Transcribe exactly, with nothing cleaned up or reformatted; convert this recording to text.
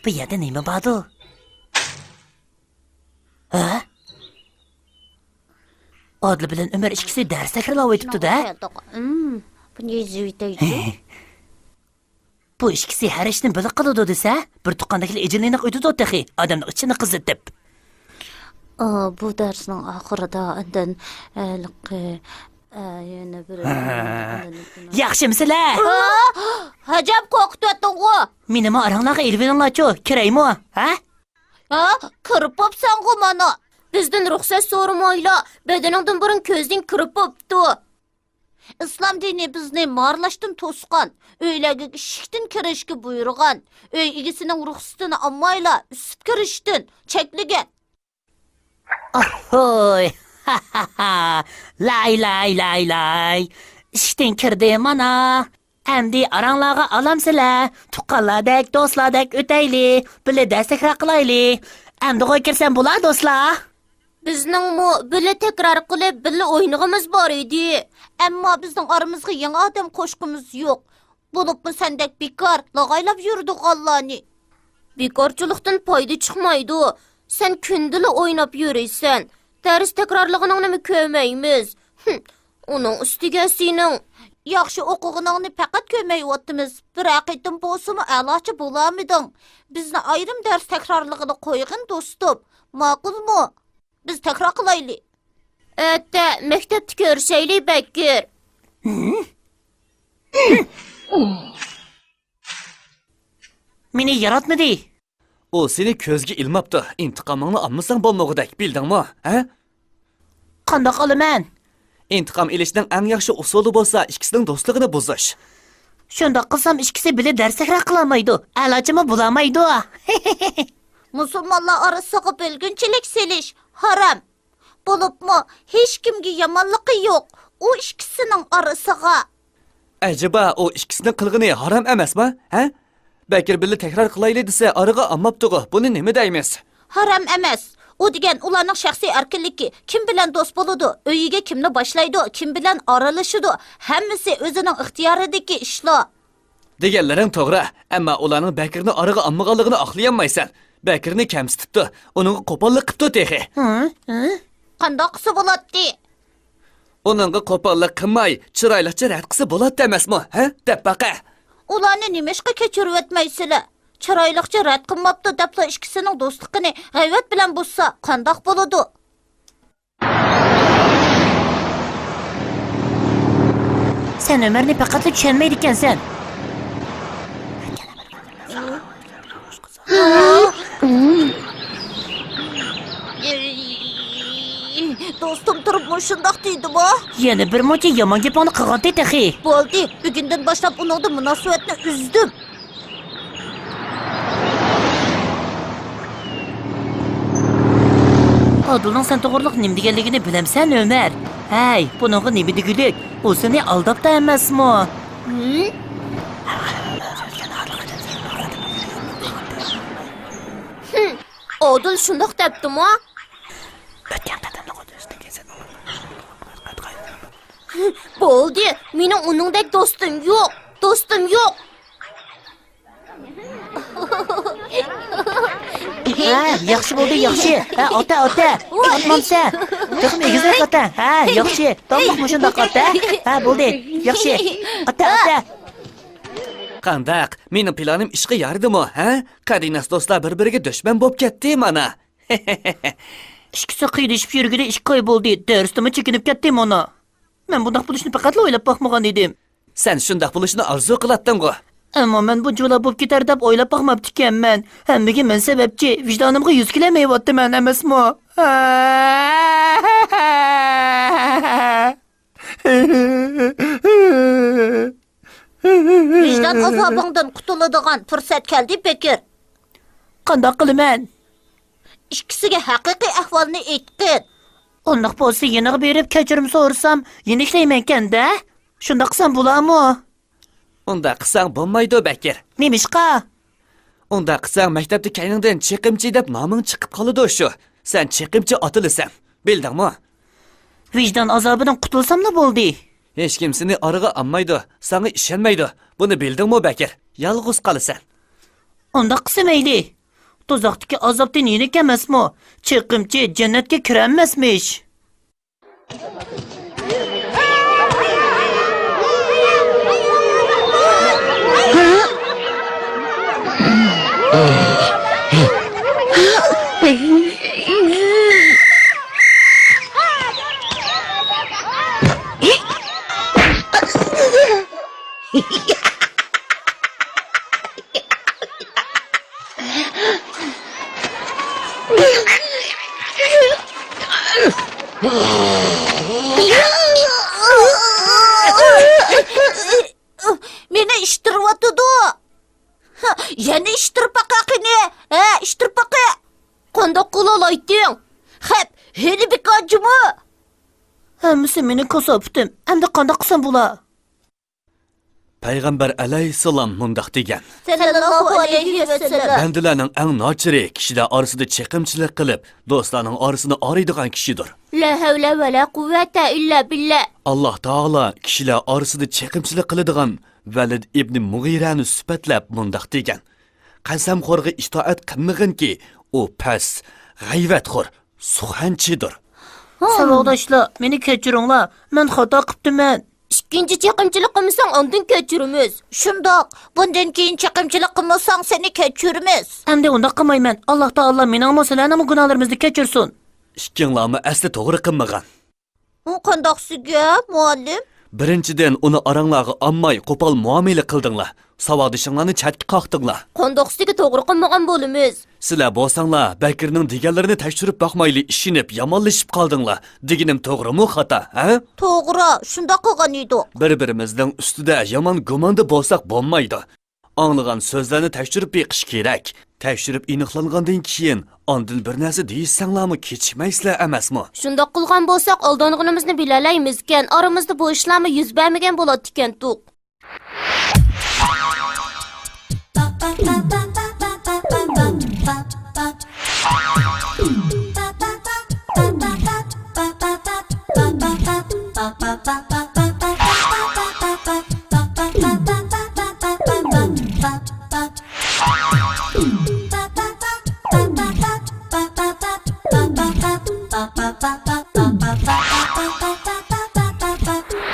بۇ يەردە نېمە باردۇ؟ ھە؟ ئادىل بىلەن ئۆمەر ئىككىسى دەرس تەكرارلاۋېتىپتۇ-دە. بۇنى يېزىۋېتەيچۇ. بۇ ئىككىسى ھەر ئىشنى بىللە قىلىدۇ دېسە، بىر تۇغقاندەكلا ئىجىنلىنىق ئۆتىدۇ تېخى، ئادەمنىڭ ئىچىنى قىزىتىپ. ئا، بۇ دەرسنىڭ ئاخىرىدا ئاندىن، ھېلىقى، ئە، يەنە بىر ياخشىمۇسىلەر؟ ھە؟ ئەجەب قورقۇتۇۋەتتىڭغۇ! مېنىمۇ ئاراڭلارغا ئېلىۋېلىڭلارچۇ، كىرەيمۇ، ھە؟ ھە؟ كىرىپ بوپسەنغۇ مانا! بىزدىن رۇخسەت سورىمايلا، بەدىنىڭدىن بۇرۇن كۆزدىن كىرىپ بوپتۇ. ئىسلام دىنى بىزنى مارىلاشتىن توسقان، ئۆيلەرگە ئىشىكتىن كىرىشكە بۇيرۇغان، ئۆي ئىگىسىنىڭ رۇخسىتىنى ئالمايلا ئۈسۈپ كىرىشتىن چەكلىگەن. ئاھوي! لاي، لاي، لاي، لاي! ئىشىكتىن كىردى مانا! ئەمدى ئاراڭلارغا ئالامسىلەر، تۇغقانلاردەك، دوستلاردەك ئۆتەيلى، بىللە دەرس تەكرار قىلايلى. ئەمدىغۇ كىرسەم بولا، دوستلار؟ بىزنىڭمۇ بىللە تەكرار قىلىپ، بىللە ئوينىغىمىز بار ئىدى. ئەمما بىزنىڭ ئارىمىزغا يېڭى ئادەم قوشقۇمىز يوق. بولۇپمۇ سەندەك بىكار، لاغايلاپ يۈرىدىغانلارنى. بىكارچىلىقتىن پايدا چىقمايدۇ. سەن كۈندىلا ئويناپ يۈرىسەن. دەرس تەكرارلىغىنىڭنىمۇ كۆرمەيمىز. ھىم، ئۇنىڭ ئۈستىگە سېنىڭ ياخشى ئوقۇغىنىڭنى پەقەت كۆرمەيۋاتىمىز. بىرەر قېتىم بولسىمۇ ئەلاچى بولالمىدىڭ. بىزنى ئايرىم دەرس تەكرارلىغىلى قويغىن، دوستۇم. ماقۇلمۇ؟ بىز تەكرار قىلايلى. ئەتە مەكتەپتە كۆرۈشەيلى، بەكىر. مېنى ياراتمىدى. ئۇ سېنى كۆزگە ئىلماپتۇ. ئىنتىقامىڭنى ئالمىساڭ بولمىغۇدەك، بىلدىڭمۇ؟ ھە؟ قانداق ئالىمەن؟ ئىنتىقام ئېلىشنىڭ ئەڭ ياخشى ئۇسۇلى بولسا، ئىككىسىنىڭ دوستلۇقىنى بۇزۇش. شۇنداق قىلسام، ئىككىسى بىللە دەرس تەكرار قىلالمايدۇ، ئەلاچىمۇ بولالايدۇ. مۇسۇلمانلار ئارىسىغا بۆلگۈنچىلىك سېلىش ھارام. بولۇپمۇ ھېچكىمگە يامانلىقى يوق ئۇ ئىككىسىنىڭ ئارىسىغا. ئەجەبا، ئۇ ئىككىسىنىڭ قىلغىنى ھارام ئەمەسما؟ ھە؟ بەكىر بىللە تەكرار قىلايلى دېسە، ئارىغا ئالماپتىغۇ، بۇنى نېمە دەيمىز؟ ھارام ئەمەس. ئۇ دېگەن ئۇلارنىڭ شەخسىي ئەركىنلىكى. كىم بىلەن دوست بولىدۇ، ئۆيىگە كىمنى باشلايدۇ، كىم بىلەن ئارىلىشىدۇ، ھەممىسى ئۆزىنىڭ ئىختىيارىدىكى ئىشلار. دېگەنلىرىڭ توغرا، ئەمما ئۇلارنىڭ بەكرىنى ئارىغا ئالمىغانلىقىنى ئاقلىيالمايسەن. بەكرىنى كەمسىتىپتۇ، ئۇنىڭغا قوپاللىق قىپتۇ تېخى. ھە؟ ھە؟ قانداق قىلسا بولاتتى؟ ئۇنىڭغا قوپاللىق قىلماي، چىرايلىقچە رەت قىلسا بولاتتى ئەمەسمۇ، ھە؟ دەپ باقە. ئۇلارنى نېمىشقا كەچۈرۈۋەتمەيسىلەر؟ چىرايلىقچە رەت قىلماپتۇ دەپلا ئىككىسىنىڭ دوستلۇقىنى غەيۋەت بىلەن بۇزسا قانداق بولىدۇ؟ سەن ئۆمەرنى پەقەتلا چۈشەنمەيدىكەنسەن. دوستۇم تۇرۇپ مۇشۇنداق دېدىمۇ؟ يەنە بىر مۇنچە يامان گېپىڭنى قىلغانتى تېخى. بولدى، بۈگۈندىن باشلاپ ئۇنىڭدىن مۇناسىۋەتنى ئۈزدۈم. ئادىلنىڭ سەن توغرىلىق نېمە دېگەنلىكىنى بىلەمسەن، ئۆمەر؟ ھەي، بۇنىڭغا نېمە دېگۈلۈك؟ ئۇ سېنى ئالداپتۇ ئەمەسمۇ؟ ھىم؟ ھىم، ئادىل شۇنداق دەپتىمۇ؟ بولدى، مېنىڭ ئۇنىڭدەك دوستۇم يوق، دوستۇم يوق. ھە، ياخشى بولدى، ياخشى. ھە، ئاتە، ئاتە. ئاتمامسەن. تېخىمۇ ئېگىزرەك ئاتە. ھە، ياخشى. داۋاملىق مۇشۇنداق ئاتە. ھە، بولدى. ياخشى. ئاتە، ئاتە. قانداق؟ مېنىڭ پىلانىم ئىشقا يارىدىمۇ، ھە؟ قەدىناس دوستلار بىر-بىرىگە دۈشمەن بولۇپ كەتتى مانا. ئىككىسى قىيدىشىپ يۈرگىلى ئىككى ئاي بولدى. دەرستىنمۇ چېكىنىپ كەتتى مانا. مەن بۇنداق بولۇشىنى پەقەتلا ئويلاپ باقمىغان ئىدىم. سەن شۇنداق بولۇشىنى ئارزۇ قىلاتتىڭغۇ؟ ئەمما مەن بۇنچىۋالا بوپ كېتەر دەپ ئويلاپ باقماپتىكەنمەن. ھەممىگە مەن سەۋەبچى، ۋىجدانىمغا يۈز كېلەلمەيۋاتىمەن ئەمەسمۇ؟ ۋىجدان ئازابىڭدىن قۇتۇلىدىغان پۇرسەت كەلدى، بېكىر. قانداق قىلىمەن؟ ئىككىسىگە ھەقىقىي ئەھۋالنى ئېيتقىن. ئۇنداق بولسا يېنىغا بېرىپ كەچۈرۈم سورىسام يېنىكلەيمەنكەن-دە؟ شۇنداق قىلسام بولامۇ؟ ئۇنداق قىلساڭ بولمايدۇ، بەكىر. نېمىشقا؟ ئۇنداق قىلساڭ مەكتەپتە كەينىڭدىن چېقىمچى دەپ نامىڭ چىقىپ قالىدۇ شۇ. سەن چېقىمچى ئاتىلىسەن. بىلدىڭمۇ؟ ۋىجدان ئازابىدىن قۇتۇلساملا بولدى. ھېچكىم سېنى ئارىغا ئالمايدۇ، ساڭا ئىشەنمەيدۇ. بۇنى بىلدىڭمۇ، بەكىر؟ يالغۇز قالىسەن. ئۇنداق قىلسا مەيلى. دوزاختىكى ئازابتىن يېنىك ئەمەسمۇ؟ چېقىمچى جەننەتكە كىرەلمەسمىش. مېنى ئىشتۇرۇۋاتىدۇ. يەنە ئىشتۇرۇپ باقە قېنى. ھە، ئىشتۇرۇپ باقە. قانداق قىلالايتتىڭ؟ خەپ، ھېلى بىكارچىمۇ؟ ھەممىسى مېنىڭ كاساپىتىم. ئەمدى قانداق قىلسام بولا؟ پەيغەمبەر ئەلەيھىسسالام مۇنداق دېگەن. سەللەللاھۇ ئەلەيھى ۋەسەللەم. بەندىلەرنىڭ ئەڭ ناچىرى كىشىلەر ئارىسىدا چېقىمچىلىق قىلىپ، دوستلارنىڭ ئارىسىنى ئايرىيدىغان كىشىدۇر. لا ھەۋلە ۋە لا قۇۋۋەتە ئىللا بىللا. ئاللاھ تائالا كىشىلەر ئارىسىدا چېقىمچىلىق قىلىدىغان ۋەلىد ئىبنى مۇغىرەنى سۈپەتلەپ مۇنداق دېگەن. قەسەمخورغا ئىتائەت قىلمىغىنكى، ئۇ پەس، غەيۋەتخور، سۇخەنچىدۇر. ساۋاقداشلار، مېنى كەچۈرۈڭلار، مەن خاتا قىپتىمەن. ئىككىنچى چېقىمچىلىق قىلمىساڭ، ئاندىن كەچۈرىمىز. شۇنداق، بۇندىن كېيىن چېقىمچىلىق قىلمىساڭ، سېنى كەچۈرىمىز. ئەمدى ئۇنداق قىلمايمەن. ئاللاھ تائالا مېنىڭمۇ، سىلەرنىڭمۇ گۇناھلىرىمىزنى كەچۈرسۇن. ئىككىڭلارمۇ ئەسلى توغرا قىلمىغان. ئۇ قانداقسىگە، مۇئەللىم؟ بىرىنچىدىن، ئۇنى ئاراڭلارغا ئامماي، قوپال مۇئامىلە قىلدىڭلار. ساۋاقدىشىڭلارنى چەتكە قاقتىڭلار. قانداقسىگە توغرا قىلمىغان بولىمىز؟ سىلەر بولساڭلار، بەكرىنىڭ دېگەنلىرىنى تەكشۈرۈپ باقمايلى ئىشىنىپ، يامانلىشىپ قالدىڭلار. دېگىنىم توغرىمۇ خاتا، ھە؟ توغرا، شۇنداق قىلغان ئىدۇق. بىر-بىرىمىزنىڭ ئۈستىدە يامان گۇماندا بولساق بولمايدۇ. ئاڭلىغان سۆزلەرنى تەكشۈرۈپ بېقىش كېرەك. تەكشۈرۈپ ئېنىقلانغاندىن كېيىن، ئاندىن بىر نەرسە دېيىشسەڭلارمۇ كېچىكمەيسىلەر ئەمەسمۇ؟ شۇنداق قىلغان بولساق، ئالدانغىنىمىزنى بىلەلەيمىزكەن، ئارىمىزدا بۇ ئىشلارمۇ يۈز بەرمىگەن بولاتتىكەنتۇق.